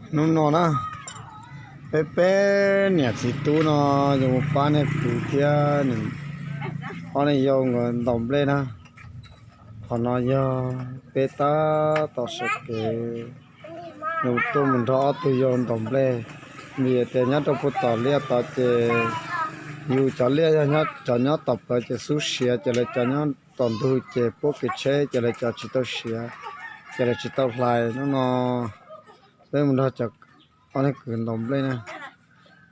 Hnub no na, peb peb niam txiv tub no yuav mus pab nej kwv thiab ob niag yau nkawd ntaus nplej na. Qhov no yog peb tab tom sawv kev yuav tuaj mus nrog ob tug yau ntaus nplej, vim tias nyob rau puag tom liaj tod ces yus cov liaj yog cov nyob tom plawv ces xub siav, ces lawv cov nyob tom ntug ces puab kev tsheb ces lawv cov tsis tau siav, ces lawv tsis tau hlais. Hnub no peb mus nrog cov ob niag kwv ntaus nplej na,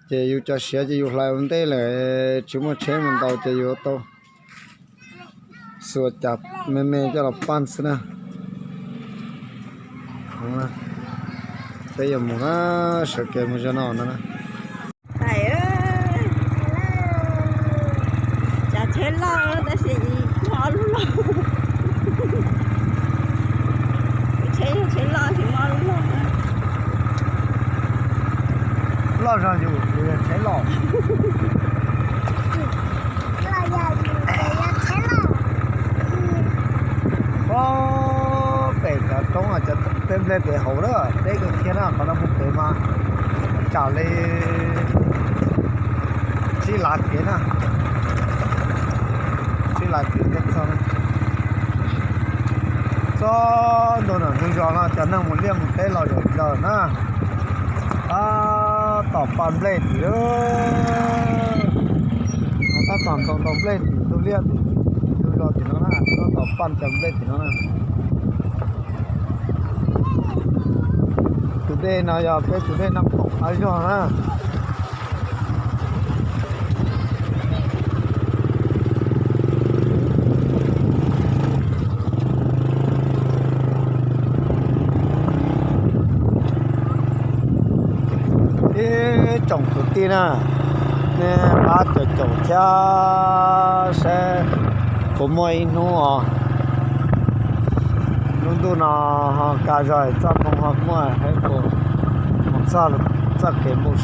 ces yus cov siav ces yus hlais ua ntej lawm, tsis muaj tsheb mus ntaus ces yus tau xuas cas me me coj los paj xwb na. Peb yuav mus na, sawv kev mus zog no no na. Cov tsheb loj tab sis muaj ob lub loj. Tsheb yog tsheb loj tab sis muaj ob lub loj. Loj zog yus, yus yog tsheb loj. Pem cov roob cov tej nplej pem hauv lawm deb kawg thiab na, qhov no mus pem mas tsam li tsib lav kev na, tsib lav kev thiaj txog na. Txog ntua ntawm ntug zos no cov neeg mus liaj mus teb los zom zaws na. Tab tom paj nplej tim, tab tom ntaus ntaus nplej tim ntug liaj tim ntug zos tim no na, tab tom paj cov nplej tim no na. Tus dej no yog peb tus dej Naj Khoom qab zog na. Ib tsoom kwv tij na, nej pab caum caum thiab saib puas muaj ib hnub os. Lub ntuj no ho kaj zog txoj hmoo ho muaj, saib puas mus txog txoj kev npau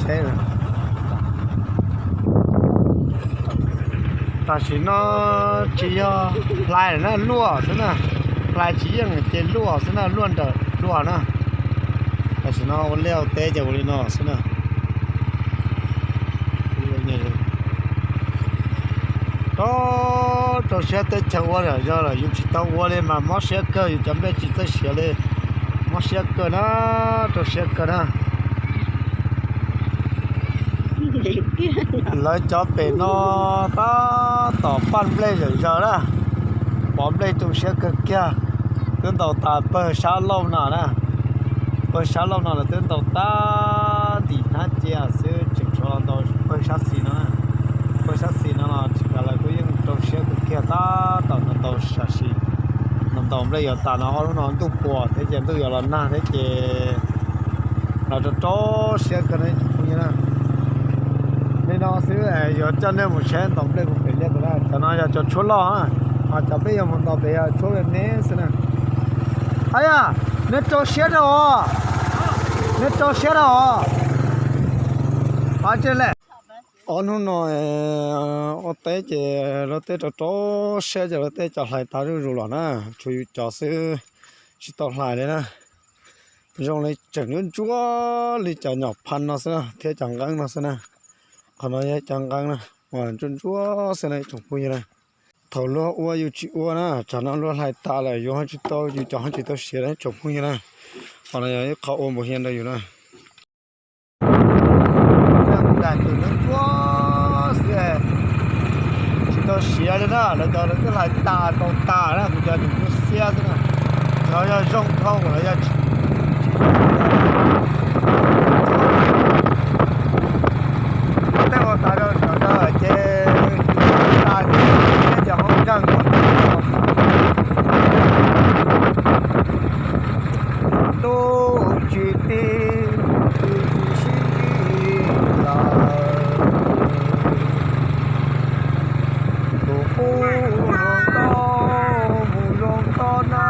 suav. Tam sim no tsis yog hlais lawm na, luaj xwb na. Hlais tsis yeej ces luaj xwb na, luaj nrawm luaj na. Tam sim no ua liaj ua teb ces ua li no xwb na. Rau, rau siab teb chaws ua zom zaws lawm yus tsis tau ua li mas mob siab kawg, yus cov nplej tsis txawj siav li. Mob siab kawg na, rau siab kawg na. Lawv cov pem no tab tom paj nplej zom zaws na, pov nplej rau siab kawg kiag. Twb ntaus tas pawg sab laug no na, pawg sab laug no lawv twb ntaus tag ntim hnab cia xwb, tseem tshuav los ntaus pawg sab xis no. Pawg sab xis no los tsis kav lawv kuj yeej rau siab kawg kiag, tab tom ntaus sam sim. Ntaus ntaus nplej yuav tas no ob lub no ntuj puas thiab ces ntuj yuav los nag thiab ces los rau rau siab kawg no ib tsoom phooj ywg na. Li no xwb yuav coj nej mus saib ntaus nplej puag pem liaj tod na. Cov no yog cov tshuab loj, ho cov peb yuav mus ntaus pem yog tshuab me me xwb na. Ab yam, neb rau siab rau os, neb rau siab rau os. Ob hnub no ua teb ces luag tej rau rau siab ces luag tej cov hlais tas zuj zus los na, tshuav yus cov xwb tsis tau hlais li na. Zoo li tseem ntsuab ntsuab li cov nyom phaj no xwb na thiab cov nqeeb no xwb na. Qhov no yog cov nqeeb na, ntsuab ntsuab xwb na ib tsoom phooj ywg na. Thaum luag ua yus tsis ua na, tsam no luag hlais tas lawm yus ho tsis tau, yus cov ho tsis tau siav na ib tsoom phooj ywg na. Qhov no yog ib qho ua npaum hiaj rau yus na. Tus ntsuab xwb, tsis tau siav li na, lawv cov lawv twb hlais tas tau tas na, kuv cov tus ntsuab xiab xwb na. Cov yog zoo dhau los yog tsis, tej ua tas rau cov ces tas ces cov hauv nkeeg. Ntuj tsis tib, tsis tib sib lawm, tus qub hluas nkauj mus zoo tod na.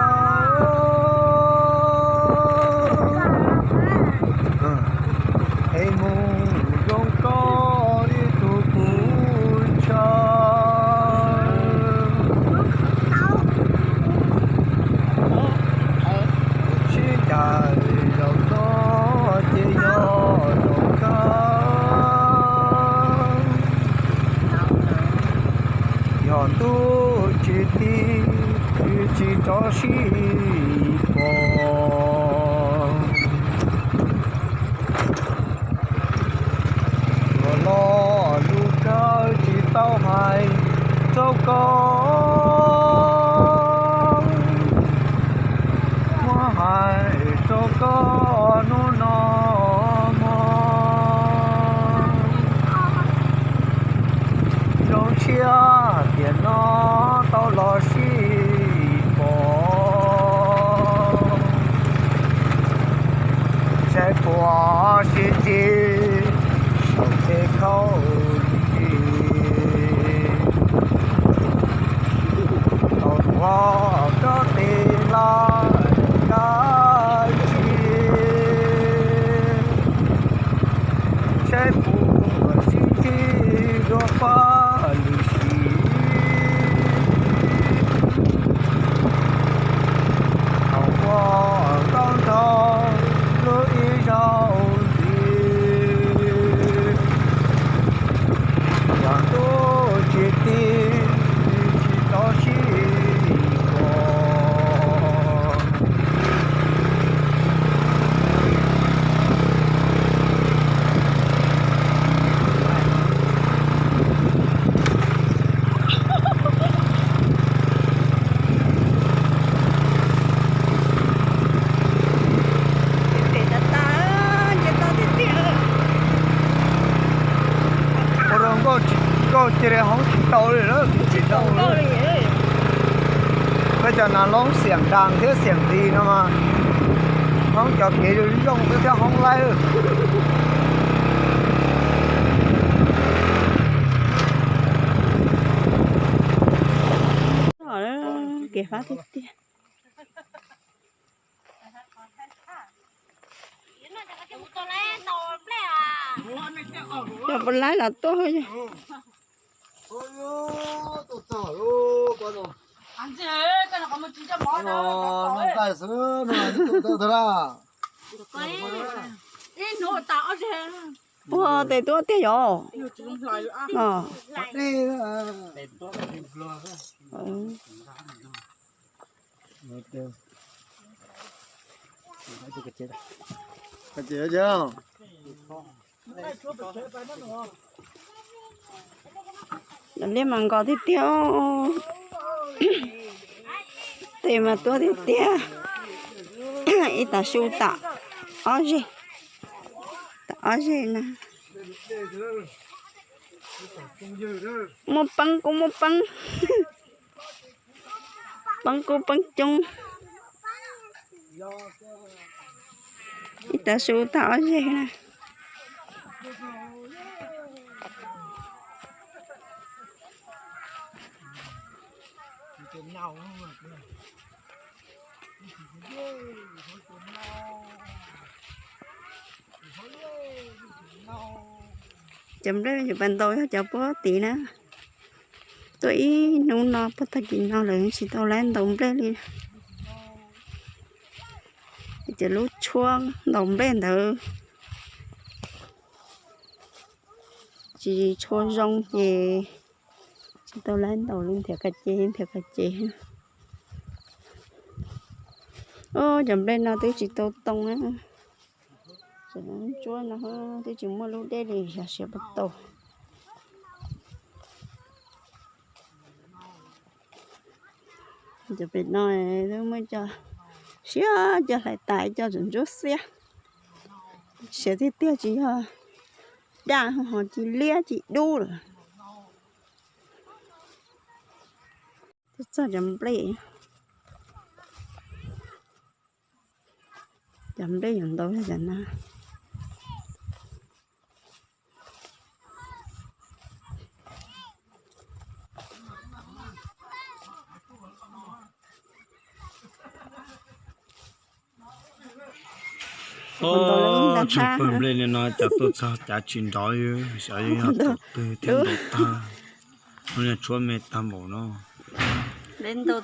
tsis txhob sib pom. Los los lus kawg tsis tau hais rau koj, muab hais rau koj hnub no mog. Zoo siab tiam no tau los sib pom, saib puas sib ntsib saum tej khaub lig, tau tuav koj tes laj kab tsib, saib puas sib ntsib dua pab lwm sim. Thaum ua nkauj nraug lub ib zaug ntxiv, yog ntuj tsis tig tsis txhob sib pom. Ua rau nkauj cia li hoob tsis tau li na, tsis tau li. Peb cov nas loob xiam nras thiab xiam nqis no mas hoob cov kev zoo zoo xwb thiab hoob laib. Kev fab tiag tiag. Cov puas laib los tuaj. Puag tes tuaj tiag yom. Liab mas nkos tiag tiag. Tes mas tuaj tiag tiag. Ib tag su tam ob zeg, tam ob zeg na. Muaj peeb kuj muaj peeb, peeb kuj peeb coob. Ib tag su tam ob zeg na. Cov nplej yuav pas ntaus yog cov puag tid na. Tuaj ib hnub no puag tag kis no lawm tsis tau laib ntaus nplej li. Ces lub tshuab ntaus nplej ntawd tsis tshua zoo ces tsis tau laib ntaus li, nrhiav qab ces nrhiav qab ces. Cov nplej no twb tsis tau too na. Tsuab no twb tsis muaj lub dej li, xyov siav puas tau. Cov pem no muaj cov siab cov hlais tas, cov tsuas ntsuab xiab. Siav tiag tiag tsis yog daj ho tsis liab tsis dub lawm. Twb txog cov nplej, cov nplej yuav ntau cov na. Tsoom pawg nplej li no cas tuaj txog cav tsis nrov, xyov yog tus twg thiab ntaus tag. Lub niag tshuab me tag npaum no.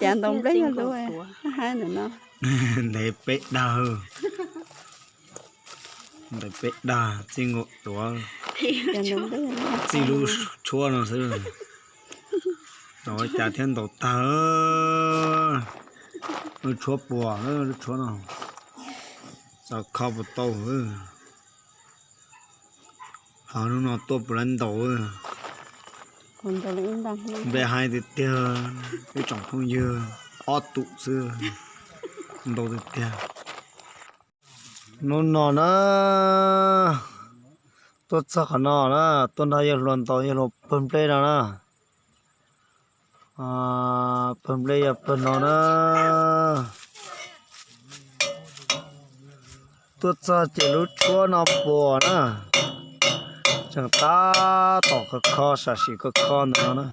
Cav ntaus nplej yog lub hab ntawm no. Ntev peb dag. Ntev peb dag txij nkaus tuav, txij lub tshuab no xwb. Ntaus ua cas thiab ntaus tag. Lub tshuab puas, lub tshuab no txawm kho puas tau. Ho hnub no tuaj puas lab ntaus. Nplej haib tiag tiag, ib tsoom phooj ywg, ob tug xwb, ntau tiag tiag. Hnub no na, tuaj txog qhov no na, tuaj nrog yawg hluas ntaus, yawg hluas pawg nplej no na. Pawg nplej yog pawg no na. Tuaj txog ces lub tshuab no puas na, tseem tab tom kho kho, sam sim kho kho ntawm no na.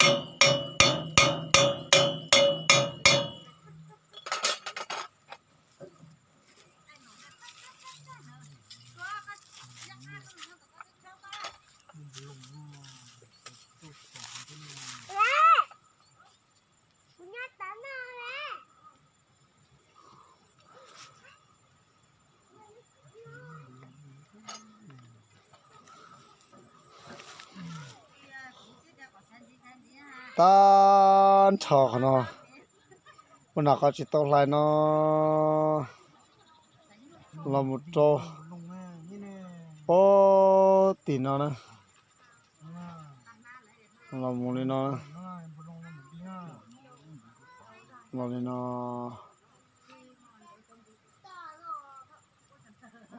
Tab nrho qhov no, ua nram qhov tsis tau hlais no los mus rau pem tim no na. Los mus li no, los li no,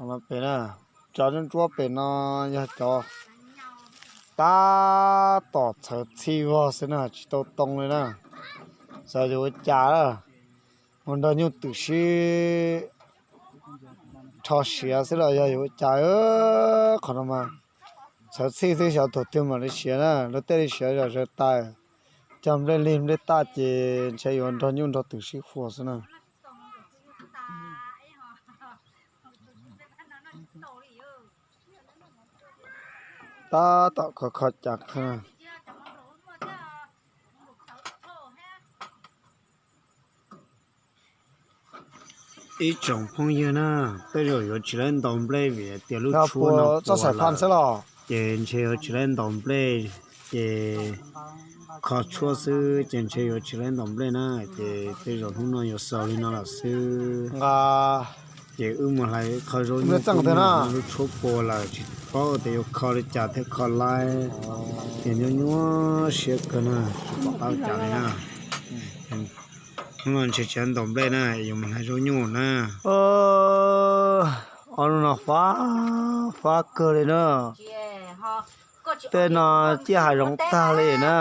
los pem na. Cov ntsuab ntsuab pem no yog cov tab tom txhawv txhij vog xwb na, tsis tau too li na. Xyov yuav ua cas, mus nrog nyuj twm sib rho siav xwb los yog yuav ua cas. Qhov no mas txhawv txhij xwb, xyov thaum twg mam li siav na, luag tej li siav zom zaws tas. Cog nplej lig nplej taj ces ntshe yuav nrog nyuj nrog twm sib fua xwb na. Tab tom kho kho cas qhov. Ib tsoom phooj ywg na, tej zaum yuav tsis laib ntaus nplej vim tias lub tshuab no puas lawm, ces ntshe yuav tsis laib ntaus nplej, ces kho tshuab xwb ces ntshe yuav tsis laib ntaus nplej na, ces tej zaum hnub no yuav xaus li no lawm xwb. Ces wb mus hlais qho zaub nyuj, lub tshuab puas lawm tsis paub tias yuav kho li cas thiaj kho laib, ces nyuaj nyuaj siab kawg na, tsis pom qab ua cas li na. Hnub no ntshe tsis laib ntaus nplej na, yuav mus hlais zaub nyuj na. Ob hnub no fab fab kawg li na. Tej no ciaj hav zoov tag li na.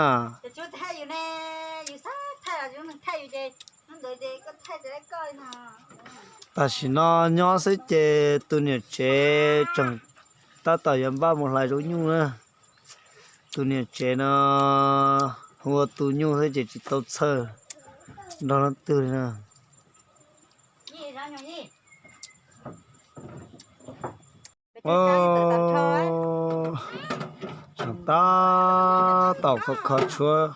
Tam sim no nyob xwb ces tus niam tsev tseem tab tom yuav npaj mus hlais zaub nyuj na. Tus niam tsev no hu ua tus nyuj xwb ces tsis tau txhawj nrog leej twg li na. Tseem tab tom kho kho tshuab.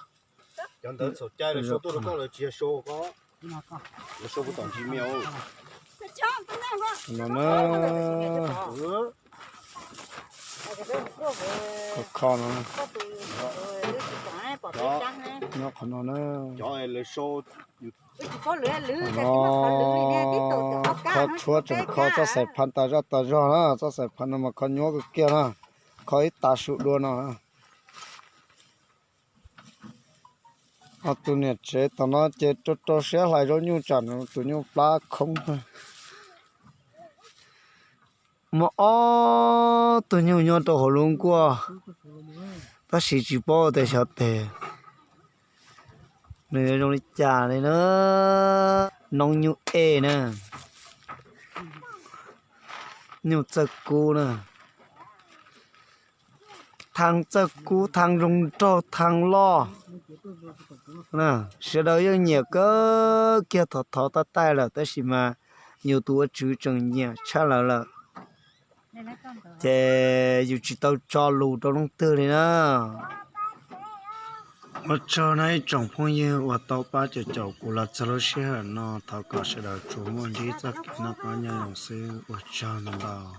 No na, kho kho no, nyob qhov no na. Kho tshuab tseem kho txoj xais phaj tas zoj tas zog na, txoj xais phaj no mas kho nyuaj kawg kiag na, kho ib tav su dua no. Ho tus niam tsev tom no ces rau rau siab hlais zaub nyuj tsam tus nyuj plab khoob. Muaj ob tug nyuj nyob rau hauv lub nkuaj, tab sis tsis paub tias xyov tes nws yuav zoo li cas li na. Noob nyuj ej na, nyuj txawj kub na. Thaj txawj kub, thaj zoo nraug, thaj loj. Sawv daws yeej nyiam kawg kiag thov thov tab taij lawm tab sis mas yus tus ua tswv tseem nyiam tshaj lawv lawm, ces yus tsis tau tso lus rau leej twg li na. Ua tsaug na ib tsoom phooj ywg uas tau pab caum caum kuv los txog lub sij hawm no, thov kom sawv daws tsuas muaj ntsib txoj kev noj qab nyob zoo xwb, ua tsaug ntau ntau.